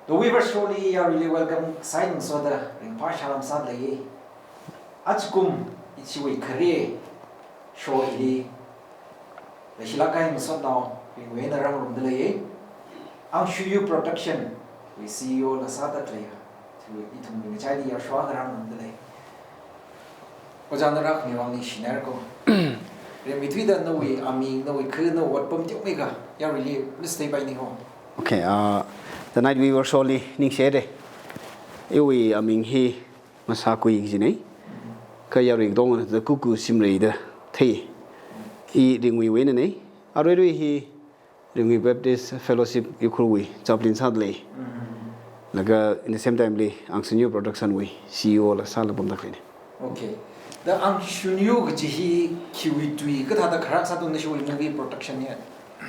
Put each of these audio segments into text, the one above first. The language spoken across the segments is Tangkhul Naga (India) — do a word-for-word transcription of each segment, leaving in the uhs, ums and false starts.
The Weaver Show li yaruili welcome sāngasoda ringphā salam sādalei. Ajakum ichiwui khare show hili leishilāk kahai masotnao Ringwui eina rāngarumdalei. Angshuyu Production wui C E O la sāda khaleiya, chi ithumwui ngachaili yarsho eina rāngarumdalei. Ojā nara khani wang ningshinairako. Rimeithuida nawui aming, nawui kha, nawui otpam teomeikha yaruili list tei pai ni ho. Okay, uh, The Night Weaver Show li ningshire. Iwui aming hi Masakui kajinei. Kha yarui katonga Kuku Simrei da thei. I Ringwui einanei. Aruirui hi Ringwui Baptist Fellowship Ukhrulwui chaplain sādalei. Laga in the same time li Angshuyu Production wui C E O la sāla pamda khaleine. Okay. The Angshuyu kaji hi khiwui tui kathāda kharak sāthu nashiwui movie production hi?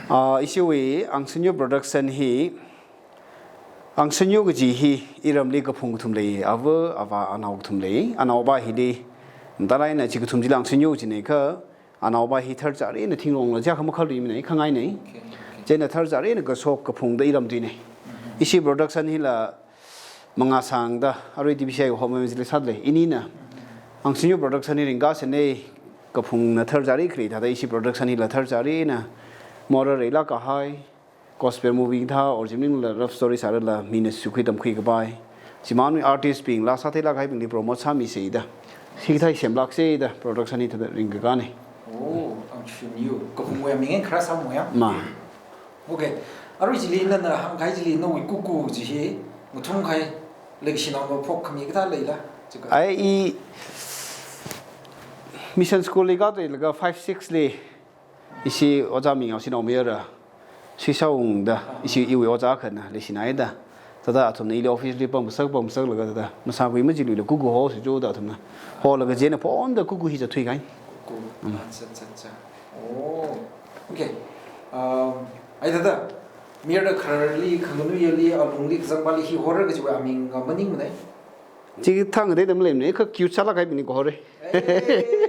Ah, ishiwui Angshuyu Production hi, Angshuyu kaji hi iramli kaphung kathum lei, ava, avā, anao kathum lei, anaova hili, matailāk eina chi kathum chili Angshuyu jinei kha, anaova hi tharchari eina thingrongla jiakha makhalui minei, khangainei. Okay, okay. Chieina tharchari eina kashok kaphungda iram tuinei. Ishi production hila mangā sangda, arui T V C I home evangelist sādalei, inina. Angshuyu Production hi ringkasenei, kaphungna tharchari khalei thāda ishi production hila tharchari eina moral reilāk kahai, gospel movie thā, or chi maningla love story sārala mina sukhui tamkhui kapai. Chimang artist bingla sātheilāk kahaibingli promote sāmiseida, hikathā semlākseida production hi thāda ringkakanei. Oh, Angshuyu. Kaphungwui aming eina kharak sāmeiya? Ma. Okay. Arui chili nana hāngkahai chili nawui Kuku chi hi ngathumkahai, leikashinao maphok khami kathā leila? Chika. Ai, i mission school li katheilaga five six li ishi ojā ming Aoshinao Mayara, Shishaung da, ishi iwui ojā akhana leishinaida. Thāda athumna ili office li pamkasak, pamkasaklaga thāda, Masakui majiluila Kuku hosi jo da athumna. Holaga chieina phonda Kuku hi zatthui kahai. Kuku. Mm. Acha, acha, acha. Oh. Okay. Um, ai thāda, mayara khararli, khanganuiyali, alungli kazangpali hi hora kajiwui aming, uh, maningmanei. Chithang de dam lemne, kha cute sālāk kahaibingni kahore. Hey.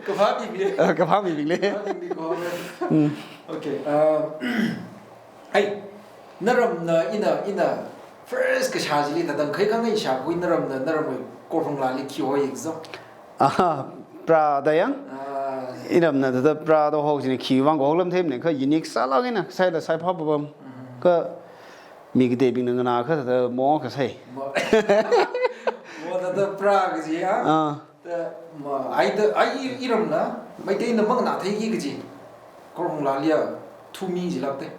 Kaphā mibing. Ah, kaphā mibing le. Kaphā mibing kahore. Mm. Okay. Uh, ai, naramna ina, ina first kashā chili thāda khangateisha khui naramna, naramwui Korhung lali khi hoi exam. Aha, pra da yang? Ah. Iramna thāda pra da hok china khiwui vang kahok lam themne, kha unique sālāk eina, saila saiphā papam. Mm. Kha mi kateibingna nganā kha thāda mo kasai. Mo, mo thāda pra kaji ya? Ah. Thāda ma, ai thāda, ai i, iramna, Meiteina manganātheiki kaji. Korhung laliya, thumi jilākte.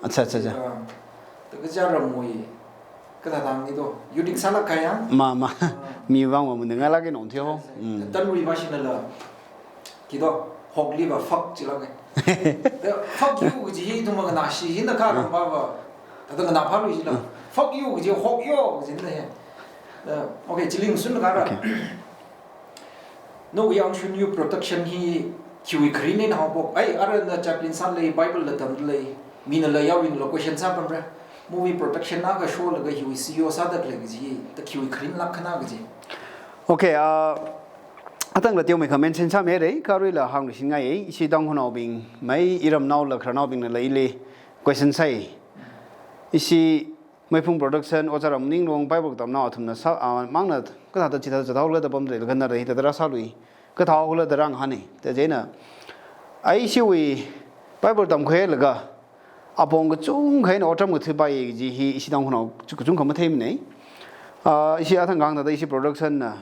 Acha, acha, acha. Ah, thāda kaja ramwui, kathāda hāngni to, unique sālāk kahai ya? Ma, ma. Ah. Mi vang va munde ngailāke nong thio. Sai, sai. Mm. Tanrui vāshinala, khi to, hokliva fuck jilāke. Thāda fuck you kaji hi ithum nganāshi hina kha, ah, ramba va. Thāda nganāphalui jila. Ah. Fuck you kaji hok yo kajina he. Thāda, okay, chili ngasun kara. Okay. Nawui Angshuyu Production hi khiwui kharinna haophok. Ai, arui na chaplain sālei, Bible la tamlei, minala yaruinala question sāpamra. Movie production akha sholaga hiwui C E O sāda khalei kaji, thāda khiwui kharinlāk khana kaji. Okay, uh, athangla teomeikha mention sāmeirei, kha aruila hāngluishingaiye, ishi Tangkhulnaobing, mai iramnaola khararnaobingnala ili question sāi. Ishi Meiphung Production, Ojā Ramninglung, Bible katamnao athumna sā, ah, mangna kathāda chithāda zatthaola da pamdalei, laga nara hithāda rāsālui, kathāola da rāngahānei. Thāda chieina, ai ishiwui Bible tamkhuilaga, apong kachungkha eina otram kathipaiye kaji hi ishi Tangkhulnao kachungkha matheimanei. Ah, ishi athang kahāng thāda ishi production na,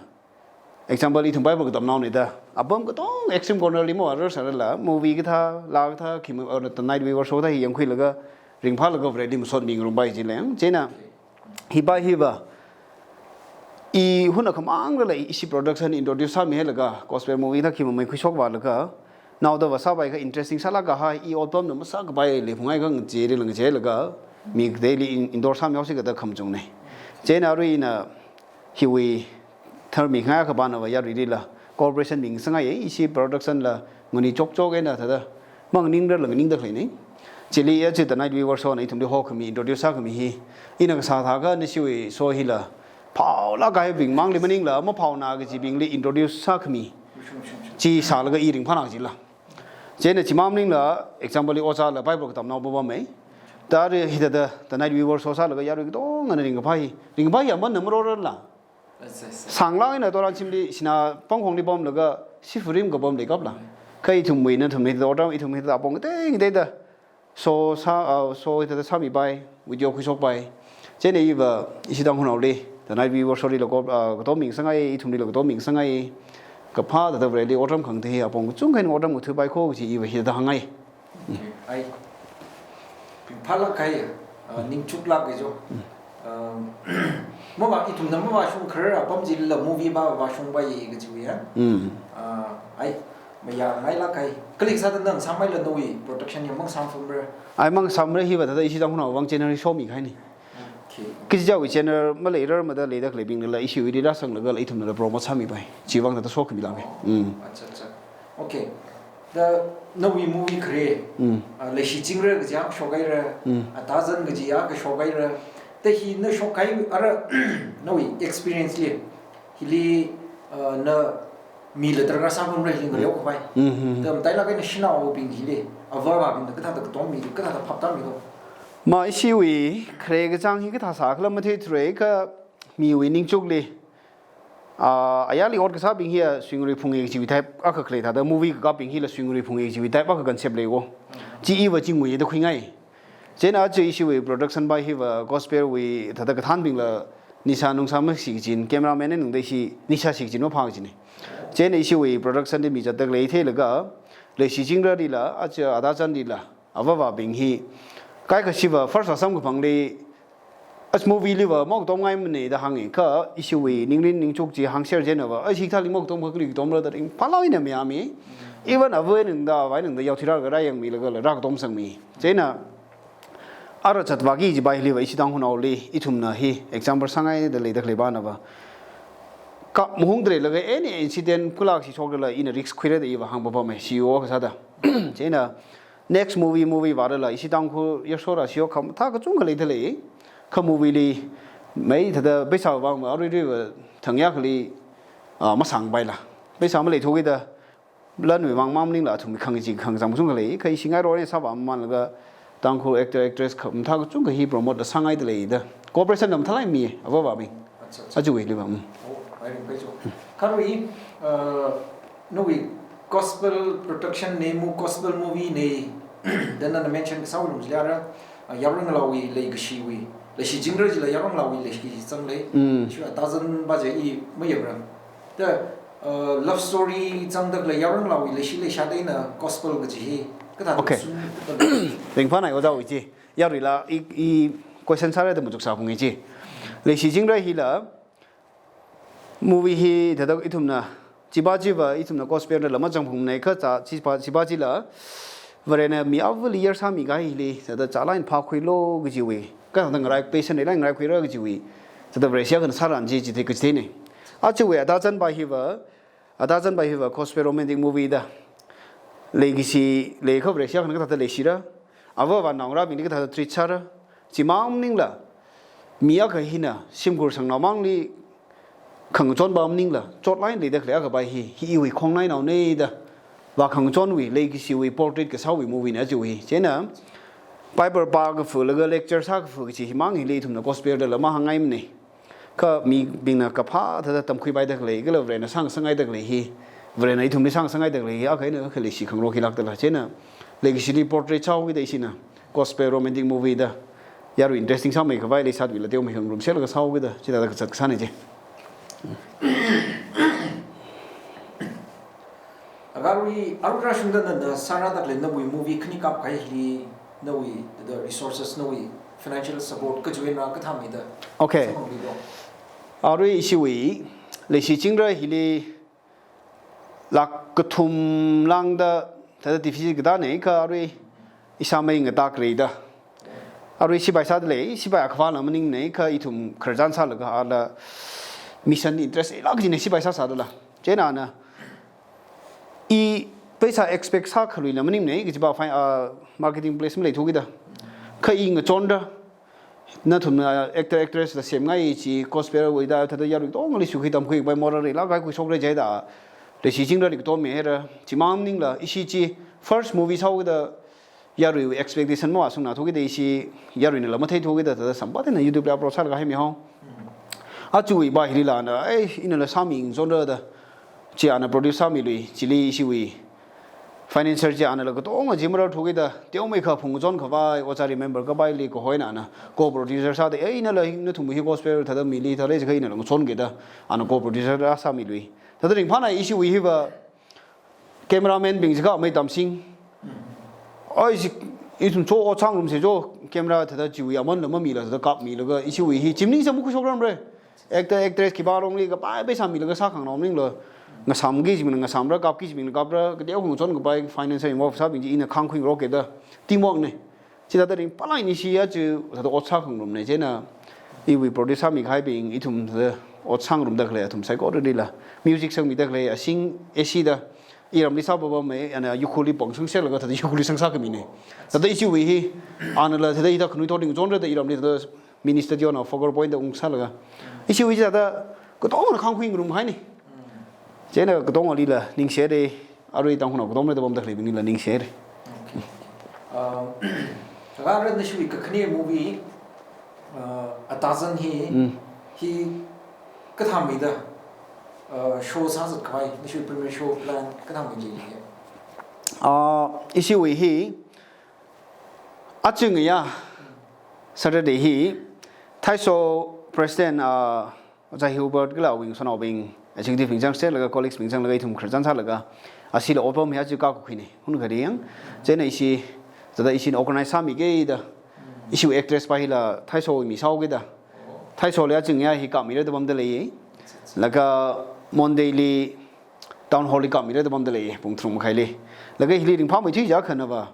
example, ithum Bible katamnaonei da, apam katong extreme corner li mo arur sārala, movie kathā, laa kathā, khi mo, or The Night Weaver Show thā hi yangkhuilaga, ringphālaga Vareli masot mingarumpai ji leng. Chieina, hipa hiva, i huna khamang rala ishi production introduce sāmihailaga, gospel movie thā khi mo meikhui shokvālaga, naodava sāpaikha interesting sālāk kahai, i otpamna masākapai leiphungai kha ngacheirila ngacheilaga, mi kateili in-, endorse sāmihaosi kathā khamachungnei. Chieina arui ina, hiwui tharmikhangai akha pānava yaruilila cooperation mingasakngaiye, ishi production la nguni chokchok eina thāda manganingrala nganingda khaleinei. Chili ya chi The Night Weaver Show na ithumli hokhami, introduce sākhami hi, ina kasā thākha nashiwui show hila phaolāk kahaibing mangli maningla, maphaona kajibingli introduce sākhami chi sālaga i ringphāna kajila. Chieina chimang maningla, example li ojāla Bible katamnao papamei. Tari hithāda, The Night We Were Sosa laga yarui katongana ringkaphā hi. Ringkaphā hi aman namarorala. Yes, yes, yes. Sānglang eina toran chimli, sinā pangkhongli pamlaga, sifurim kapam leikapla. Kha ithumwui nathumna hithāda otram, ithum hithāda apong kateng katengda. So sā, ah, so hithāda sāmipai, video khuishokpai. Chieina iva, ishi Tangkhulnaoli, The Night We Were Sosa la ko, ah, katom mingsāngai, ithumlila katom mingsāngai. Kaphā thāda Vareli otram khangatei hi apong kachungkha eina otram ngathuipai kho kaji iva hithāda hāngngai. Ai. Phālāk kahai, ah, ningchuklāk kaji jo. Ah, mavā, ithumna mavāshung kharar apam chilila movie va vāshungpai kajiwui ya. Mm. Ah, ai, mayāngailāk kahai. Kali sāda nana sāmeila nawui production ya mang samphangmara? Ai mang samphangmara hiva thāda ishi Tangkhulnao vang channel hi shomi kahaina. Okay. Kachichāwui channel maleirarmada leida khaleibinglila ishiwuili rāsanglaga ithumnala promote sāmipai. Chiwui vang thāda shokhami lāka. Mm. Acha, acha. Okay. Da nawui movie khare, mm, ah, Leishichingra kaji akha shokhaira, mm, Atazan kaji akha shokhaira. Da hi na shokhai ara nawui experience li, hili, ah, na mila darkar sāpamra hili ngareo khavai. Mm, mm, mm. Da matailāk eina shanaobing hili, avāvābingna kathāda katom mi, kathāda phaptam mi lo. Ma ishiwui khare kachāng hi kathā sākhala matheithura kha miwui ningchukli. Ah, ayarli ot kasābing hiya suingarui phungi kajiwui type akha khalei thāda movie kakapping hila suingarui phungi kajiwui type akha concept lei ko. Chi iva chingmui da khuingai. Chieina aja ishiwui production va hiva gospel wui thāda kathānbingla nisa nungsā masi kajin, cameraman eina nungda ishi nisa si kajin maphā kajina. Chieina ishiwui production li mi zatda khalei theilaga, Leishichingralila, aja Atazanlila, avāvābing hi, kaikhasiva first vāsamkaphangli, as movie liva maokatomngaimana da hānga, kha ishiwui ningrin ningchuk chi hāngser jenava, as hikathāli maokatom kha kali katomra da ringphālāk eina mayāmi. Even avā eina nungda, avā eina nungda yaothui rālaga rāyangmilagala rākatom sangmi. Chieina, ara zatvāki kajiva hiliva ishi Tangkhulnaoli, ithumna hi, example sāngaida leida khalei vanava. Kha mahungda leilaga any incident khalā kashi shoklala ina risk khuira da iva hāngpapama, C E O akha sāda. Chieina, next movie, movie vālala, ishi Tangkhul yarsora C E O khamathā kachungkha leida lei. Kha movie li, mai thāda pheisā vang ma, aruiruiva thang ya kali, ah, masāngpaila. Pheisā maleithukida, lanwui vang mang maningla athum khangachee khangacham kachungkha lei. Kha ishi ngairor eina sāvāmamānlaga, Tangkhul actor, actress khamathā kachungkha hi promote la sāngaida leida. Cooperation la mathālāk eina mi, avāvābing. Acha, acha. Aja hiliva, mm. Oh, ai ringphai jo. Kha arui, uh, nawui gospel production na, mo-, gospel movie na, da nana mention kasā lungli ara, uh, yaronlaowui leikashiwui, Leishichingra chila yaronlaowui leikashi zang lei. Mm. Shi Atazan va chi i mayamra. Da, uh, love story zangda khalei yaronlaowui leishi leishat eina gospel kaji hi kathāda, okay, sun kathāda. Ringphānai ojāwui chi. Yaruila i, i question sāra da machuksā phungi chi. Leishichingra hila, movie hi thāda ithumna, chiva chiva ithumna gospel la mazangphungmana kha za, chiva, chiva chila, Varena mi avāli yarsāmi kahai hili, thāda chālāk eina phākhuilu kajiwui, kathāda ngarai, passion leilāk eina ngaraikhuira kajiwui, thāda Vareshi akhana sāran chi, chi thei, kaji theina. Ajawui Atazan va hiva, Atazan va hiva gospel romantic movie da. Leikashi, leikha Vareshi akhana kathāda leishira. Avāvā naongarābingli kathāda treat sāra. Chimang maningla, mi akha hina shimkhur sangnaomangli khangachon va maningla, chotlāk eina leida khalei akha va hi, hi iwui khongnainaona da vākhangachonwui, leikashiwui portrait kasāwui movie na ajawui. Chieina, Bible pākaphalaga lecture sākaphā kaji himang hili ithumna gospel dala mahāngngaimana. Kha mibingna kaphā thāda tamkhuipaida khalei, kala Varena sāngasakngaida khalei hi, Varena ithumli sāngasakngaida khalei hi, akha eina akha leishi khangarok hilākdala. Chieina, leikashili portray sāhaokida ishina, gospel romantic movie da, yarui interesting sāmeikhavai leisāthuila teomeikha ngarumserlaga sāhaokida, chithāda kazat kasāna chi. Agarui, arui rāshungda nana sārāda khalei nawui movie khani kapkahai hili, nawui, the resources, nawui financial support kachiwui eina kathāmeida. Okay. Samphangmilu. Arui ishiwui, Leishi Chingra hili, lakh kathum lāngda, thāda deficit katāna, kha arui, ishāmei ngatak reida. Arui sipai sādalei, sipai akhavāla maningna, kha ithum khararchan sālaga ala mission interest leilāk kajina sipai sāsādala. Chieina ana, i pheisā expect sākhaluila maningna, kajiva fine, ah, marketing place maleithukida. Kha i ngachonda, nathumna actor actress la semngai chi, gospel wuida, thāda yarui katongli shukhui tamkhuipai moral reilāk kaikhuishokra jida. Leishi Chingrali katom mihaira, chimang maningla, ishi chi first movie sāhaokida, yaruiwui expectation mavāsungnathukida ishi yaruinala matheithukida thāda samphangda eina YouTube li upload sālaga haimi haowa. Ajawui ba hilila ana, ei, inala sāmi ngasonra da. Chi ana produce sāmilui, chili ishiwui financier chi anala katonga chi mararthukida, teomeikha phungchon khavai, oja Remember Kapaili kahoina ana co-producer sāda, ei, inala nathumwui hi gospel thāda mili thāda jiakha inala ngasonkida, ana co-producer sāmilui. Thāda ringphānai ishiwui hiva, cameraman bing jiakha mei tamsing. Ai, ishi, ithum cho ot sāngarumsa cho, camera thāda chiwui amanla mamila thāda kapmilaga, ishiwui hi chi maningsa makhuishokramra. Actor, actress khipā longli kapai pheisā milaga sākhangarumningla, ngasamki jimangna ngasamra, kapki jimangna kapra, kateokha ngachon kapai financial involve sābing chi ina khangkhuingarokkida, teamwork na. Chithāda ringphālāk eina ishi aja thāda ot sākhangarumna, chieina iwui produce sāmikahaibing, ithum thāda ot sāngarumda khalei athum saikoralila, music sangmida khalei, asing eshida, iramli sāpapamma, ana Ukhrulli pāng sangserlaga thāda Ukhrulli sangsākhamina. Thāda ishiwui hi, anala thāda hithā khanuithotli ngachonra da iramli thāda mini studio na focal point da ungsālaga, ishiwui chithāda katongana khangkhuingarumhaina. Chieina katongalila ningshire, arui Tangkhulnao katonga da pamda khaleibinglila ningshire. Okay. Uh, agar nashiwui kakhane movie, uh, Atazan hi, Mm. hi kathāmeida, uh, show sāzat khavai, nashiwui premiere show plan kathāmeida leiya? Uh, ishiwui hi, aja ngayā Saturday hi, Thaiso President, uh, Oja Hubert kala awui ngasotnaobing, executive bing zangserlaga, colleagues bing zanglaga, ithum khararchan sālaga, asila otpam hi aja kakakhuina, Hunkhari yang. Chieina ishi, thāda ishina organize sāmikida, ishiwui actress pa hila Thaisowui mi sāhaokida, Thaisoli aja ngayā hi kapmira da pamda leiya. Laga Monday li Town Hall li kapmira da pamda lei, pung tharuk makhaili. Laga hili ringphāmeithui jiakhana va,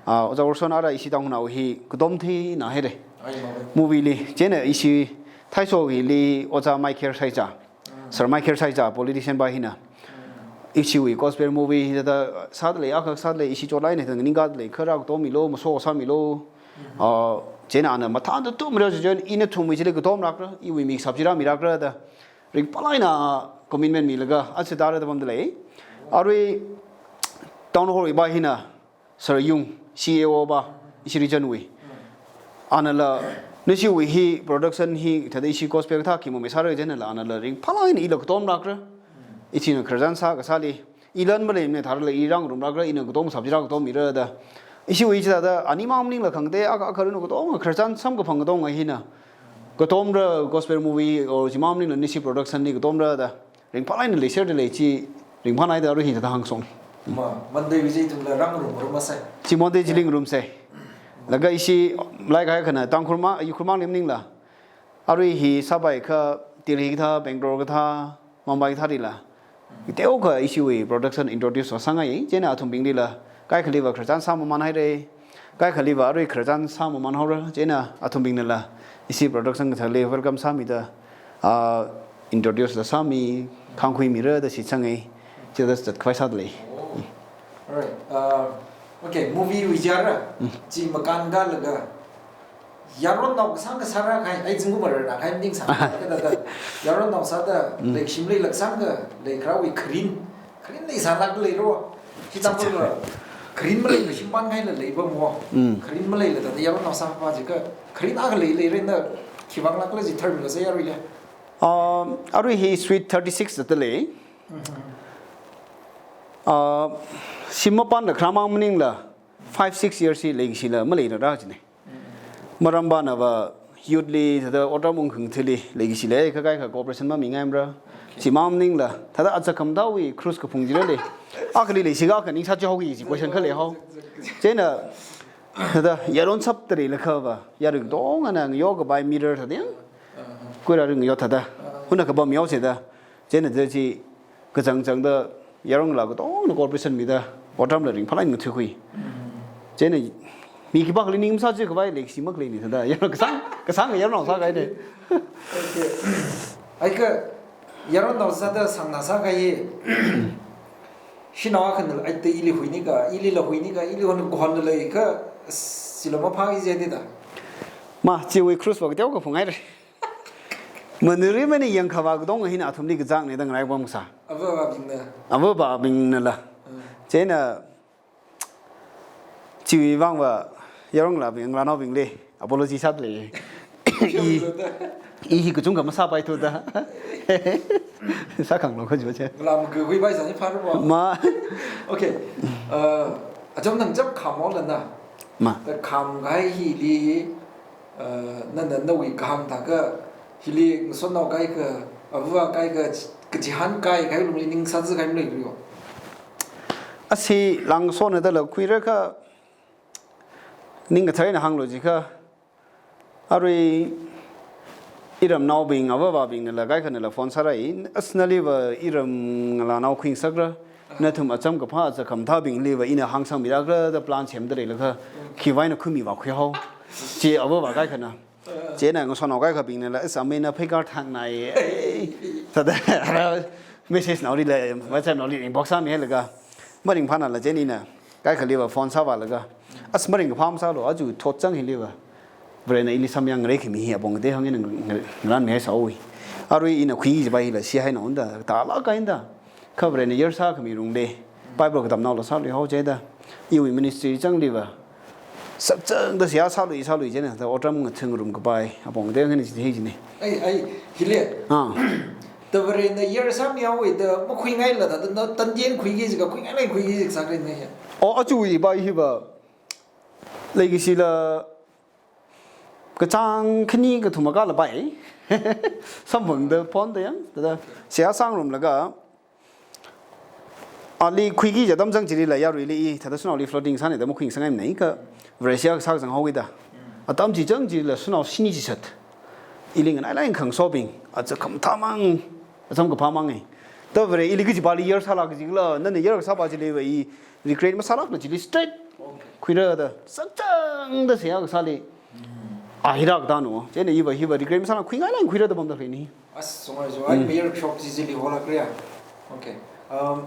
ah, Oja Orson ara ishi Tangkhulnao hi katom theinahaira. Ai, mawui. Movie li, chieina ishi Thaiso hili Oja Michael Saicha, Mm. Sir Michael Saicha, politician pa hina. Mm. Ishiwui gospel movie hithāda sāda lei, akha sāda lei, ishi chotlāk eina thāda ningkada lei, kha rākatommilu, maso sāmilu. Mm. Ah, chieina ana mathāda tumra chi chieina ina thumwui chili katomlākra, iwui mik sāpchirāmilākra da. Ringphālāk eina commitment milaga, aja thāda da pamda lei. Arui Town Hall wui pa hina, Sir Yung, C A O pa, ishi region wui. Anala, nashiwui hi production hi, thāda ishi gospel kathā khi mamei sāra jinala, anala ringphālāk eina ila katomlākra. Ithumna khararchan sā kasāli, ilan maleimana tharla i rāngarumlākra, ina katom sāpchirā katommira da. Ishiwui chithāda, ani mang maningla khangatei, akha, akha run katonga, khararchan samkaphang katonga hina. Katomra gospel movie or chi mang maningla nashi production li katomra da. Ringphālāk eina leiserda lei chi, ringphānaida arui hithāda hāngsong. Ma, Monday wui chi ithumla rāngarumngarumsa. Chi Monday chili ngarumsa. Laga ishi, like hai khana, Tangkhul ma, Ukhrul mangli maningla. Arui hi sāpai kha, Delhi kathā, Bangalore kathā, Mumbai kathālila. Teokha ishiwui production introduce vāsāngai, chieina athumbinglila, kaikhaliva khararchan sāmamanhaira, kaikhaliva arui khararchan sāmamanhaora, chieina athumbingnala, ishi production kathāli welcome sāmida, ah, introduce la sāmi, khangkhuimira da shitsanga, chithāda zatkhavai sāda lei. Oh. Alright. Uh, okay, movie wui jiara, Mm. chi makānkalaga, yaronnao kasāng kasā rākahai, ai zingkum mararnākahai maningsā. Kathāda, yaronnao sāda, Mm. leikashim leilāk sāngkha, leikharāwui kharin, kharin leisālāk leiro. Chi tamkhuiva, kharin maleila shimpānhaila leipamwo. Mm. Kharin maleila thāda yaronnao sāpā jiakha, kharin akha lei leirana, khiwuivānglākla chi tharmila sāya aruila. Um, arui hi Sweet thirty-six thāda lei. Mm-hmm. Uh, shim mapanda kharā mang maningla, five, six years hi leikashila maleirara jina. Maramva nava youth li, thāda otram ungkhangathali, leikashi lei, kaikha cooperation mamingaimara. Chi mang maningla, thāda aja khamataiwui cruise kaphung chila lei. Akhali leishiga kha ningsā chihaoki chi question kha leihao. Chieina, thāda yaron sāp tari lakhava, yarui katongana ngayo kapai mirror thāda yang. Kuira ring yo thāda. Huna kapam yo sāda. Chieina thāda chi kachangchangda yarongla katongana cooperation mida, otramla ringphālāk eina ngathukhui. Chieina mi khipākhali ning masā chi khavai leikashi makhaleina thāda. Yarong kasāng, kasāng yaronnao sākahaina. Okay. Ai kha yaronnao sāda sāngna sākahai. Shanao akhana ai te ili huinika, ilila huinika, ili hon, hon leikha, sila maphāki jida. Ma, chiwui cruise va kateokha phunghaira. Manuri mani yangkhava katong hina athumli kazakna da ngarai pamkasā. Avāvabingna. Avāvabingnala. Mm. Chieina, Iwui vangva yaronglabing, ngalānaobingli apology sāda lei. I, i hi kachungkha masāpaithuda. Sākhangarok kha chiwuiche. Ngalā makakhui bai sāni phāra ba? Ma. Okay. Uh, acham nang chap kham haolana. Ma. Da khamkahai hili, uh, nana nawui kahāng thākha hili ngasotnao kaikha, ava kaikha, kachihān kaikhai lungli ning sāzakahai maleilo. Asi langsona dala khuira kha ning kathar eina hānglu jiakha, arui iramnaobing, avāvābingnala kaikhanala phone sārai, as naliva iram ngalānao khuingasakra, nathum acham kaphā aja khamathābingliva ina hāngsangmilākra da plan semda leilakha, khiwui eina khuimi vākhui hao. Chi avāvā kaikhana. Chieina ngasotnao kaikhabingnala, as amei na pheikar thang nai. Thāda message naolila, WhatsApp naoli inbox sāmihailaga, maringphānala chieina ina kaikhaliva phone sāvālaga, as maringkaphā masālo, aja thotchang hiliva Varena ili samyang ngareikhami hi apong katei hāng eina ngar-, ngar-, ngarānmihai sāhaowa. Arui ina khui jipa hila sihaina onda, tālāk kahaina. Kha Varena yer sākhami lungli, Bible katamnaola sāluihao chida, iwui ministry changliva sakchangda seihā sālui, sālui chieina, da otram ngathing rum kapai apong katei hāng eina chi hi jine. Ai, ai, hili. Ah. Da Varena yer sāmihaowa da makhuingaila da, da, da, tandien khuiki jiakha, khuingailāk khuiki jiakha sākhaina ya. O, aja ipa hiva leikashila kachāng khani kathum akha lapai. Samphangda phonda yang, thāda seihā sāngarumlaga, ali khuiki jiakha atam chang chilila yaruili i, thāda shanaoli floating sāna da makhuingasakngaimana kha, Vare seihā kasā kazang haokida. Atam chi chang chilila shanao shini chishat. Ili nganailāk eina khangasobing, aja khamathāmang, acham kaphāmang e. Da Vare ili kajipali yer sālāk kajila, nana yer kasāpa chiliva i regret masālākla chili straight khuira da, sakchangda seihā kasāli. A hira katā no. Chieina iva hiva regret masāla khuingailāk khuira da pamda khaleini. As, songai jo, ai, mayar shop chi chili holākra ya. Okay. Um,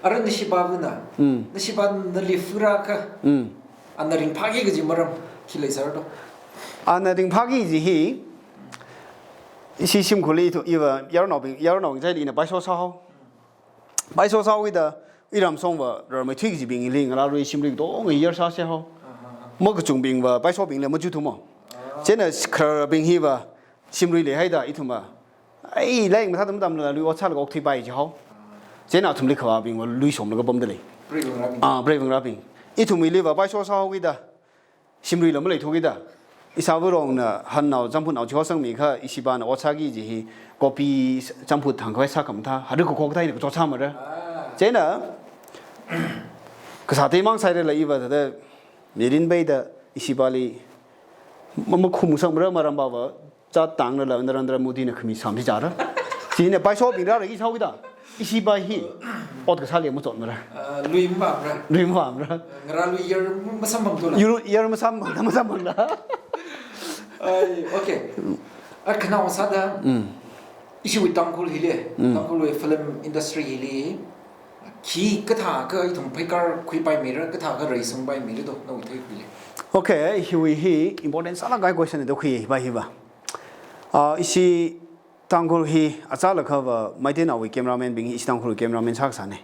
ara nashipavana. Mm. Nashipana nali fura kha. Mm. Ana ringphāki kaji maram khi leisāra do? Ana ringphāki kaji hi, ishi shimkhurli thu, iva yaronnaobing, yaronnaobing chili ina paiso sāhao. Paiso sāhaokida, iram songva rarmeithui kajibingli ngalā lui shimlui katonga yer sāsāhao. Makachungbingva paisobingli machuthuma. Chieina khararbing hiva shimlui leihaida ithumva, ai, lairik mathāda matamla lui ot sālaga okthuipai jihao. Chieina athumli khavābingva lui somlaga pamda lei. Preivangarābing. Ah, preivangarābing. Ithumwuiliva paiso sāhaokida, shimluila maleithukida, ishāvā rongna hannao champhutnao chihosangmi kha, ishipana ot sāki kaji hi, kopi champhut thangkhavai sākhamathā, hari kakhok thai na kachot sāmara. Ah. Chieina, kasā teimang sāhairala iva thāda, mirin peida, ishipali, ma-, makhumsangmara marampava, chat tanglala Narendra Modi na khami sam chi chara. Chieina paisobing rāra isāhaokida, ishipa hi ot kasāli machotmara. Ah, lui mavāmara. Lui mavāmara. Ngarā lui yer masamphangtula. Yer, yer masamphangla, masamphangla. Ai, okay. A khanao sāda. Mm. Ishiwui Tangkhul hili, Mm. Tangkhulwui film industry hili, khi kathākha ithum pheikar khuipaimira, kathākha reisangpaimira do, nawui theikhuili. Okay, hiwui hi important sālāk kahai question da khuipai hiva. Ah, ishi Tangkhul hi achālakhava Meiteinaowui cameraman bing hi ishi Tangkhulwui cameraman sākasāne.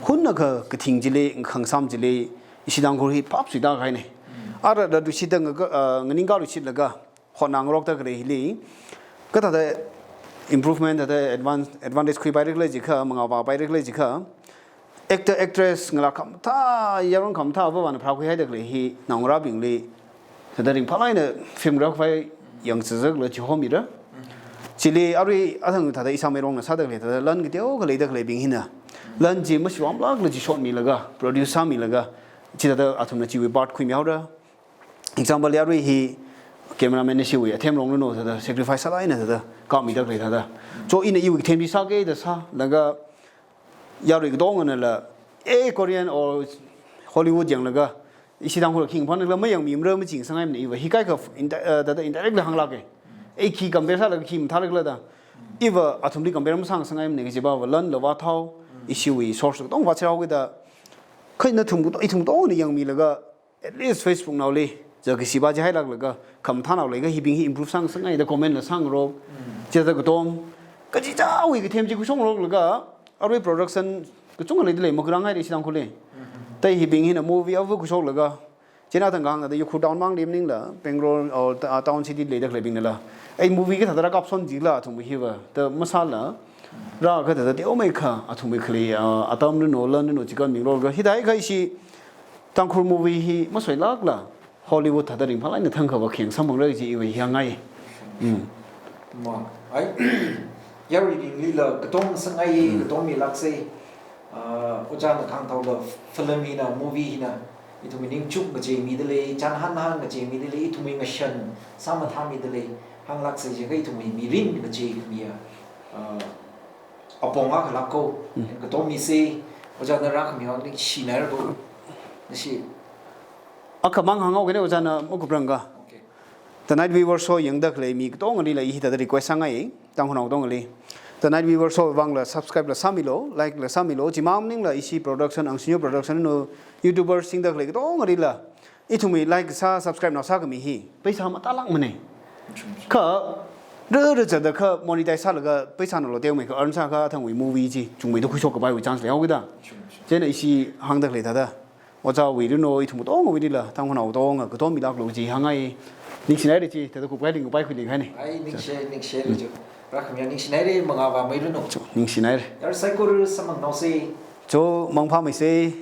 Hunnakha kathing chili, khangsam chili, ishi Tangkhul hi phapsuida kahaine. Ara da lushitda nga, ah, nganingkā lushitlaga, hotnangarokda khalei hili, kathāda improvement, thāda advan-, advantage khuipaira khala jiakha, mangā vāpaira khala jiakha, actor, actress, ngalā khamathā, yaron khamathā, avāvana pharākhuihaida khalei hi, naongarābingli, thāda ringphālāk eina film rākhavai yangchazakla chihomira. Chili arui athang thāda ishāmeirongna sāda khalei, thāda lan kateokha leida khaleibing hina, lan chi mashiwamlākla chishotmilaga, produce sāmilaga, chithāda athumna chiwui part khuimihaora. Example li arui hi cameraman na ishiwui athem rongluno thāda sacrifice sālāk eina thāda kapmida khalei thāda. So ina iwui athem chi sāki da sālaga yarui katonganala, eh, Korean or Hollywood yanglaga, ishi Tangkhul khi phangla mayangmimara machisangngaimana iva. Hi kaikha indi-, eh, thāda indirectly hānglāke. Eh, khi compare sālaga khi mathālākla da. Iva athumli compare masāsangngaimana kajipava lan la vāthao, ishiwui source katonga vāchihaokida. Kha nathum kato-, ithum katongana yangmilaga, at least Facebook naoli, ja kashipa chihailāklaga, khamathānao leiakha hibing hi improve sāsangngai da comment la sāngarok, Mm. chithāda katom, kachichāwui kathem chi khuishongaroklaga, arui production kachungkha leida lei, makurāngai da ishi Tangkhulli. Mm-hmm. Tai hibing hina movie avu khuishoklaga, china tangkang da Ukhrul town mangli maningla, Bangalore or ta-, town city leida khaleibingnala, ei movie kathāda rākapson jila athum hiva, ta masāla, rā kathāda teomeikha, athumwui khalei, ah, atam rino, lan rino, chika minglo ga, hithākha ishi Tangkhul movie hi masoilākla, Hollywood thāda ringphālāk eina thangkhava kheng samphangra kaji iwui hāngngai. Mm. Ma, ai, yaruibinglila katonga sāngai, Mm. katonga milāksei. Ah, ojāna kahāng thaoda film hina, movie hina, ithumwui ningchuk ngacheimidalei, chānhānhān ngacheimidalei, ithumwui ngashan sāmathāmidalei, hānglāksei jiakha ithumwui mirin ngachei khamiya, ah, apong akha lākko, Mm. katonga misei, ojāna rākhamiwui vang ningshinaira ko. Nashi. Akhamang hānghaokina ojāna makuprangka. Okay. The Night Weaver Show yangda khalei mi katongalila i hithāda request sāngai, Tangkhulnao katongali. The Night Weaver Show vangla subscribe la sāmilo, like la sāmilo, chimang maningla ishi production, Angshinyo Production no YouTuber singda khalei katongalila, ithumwui like sā, subscribe nao sākhami hi, paisa matālākmana. Chum, chum. Kha, rara zatda kha monetize sālaga paisa nalo teomeikha earn sākha athangwui movie chi, chungmeida khuishok kapaiwui chance leihaokida. Chum, chum. Chieina ishi hāngda khalei thāda. Ojāwui rino, ithum katongawuilila, Tangkhulnao katonga, katonga milāklo kaji hāngngai. Ningshinaira chi, thāda kupkahai ringkapai khuiling haina. Ai, ningshi, ningshi, Mm. jo. Rākhamiya ningshinaira, mangā vāmeiranu. Jo, ningshinaira. Yar saikora samphangnaosei. Jo, mangphāmeisei.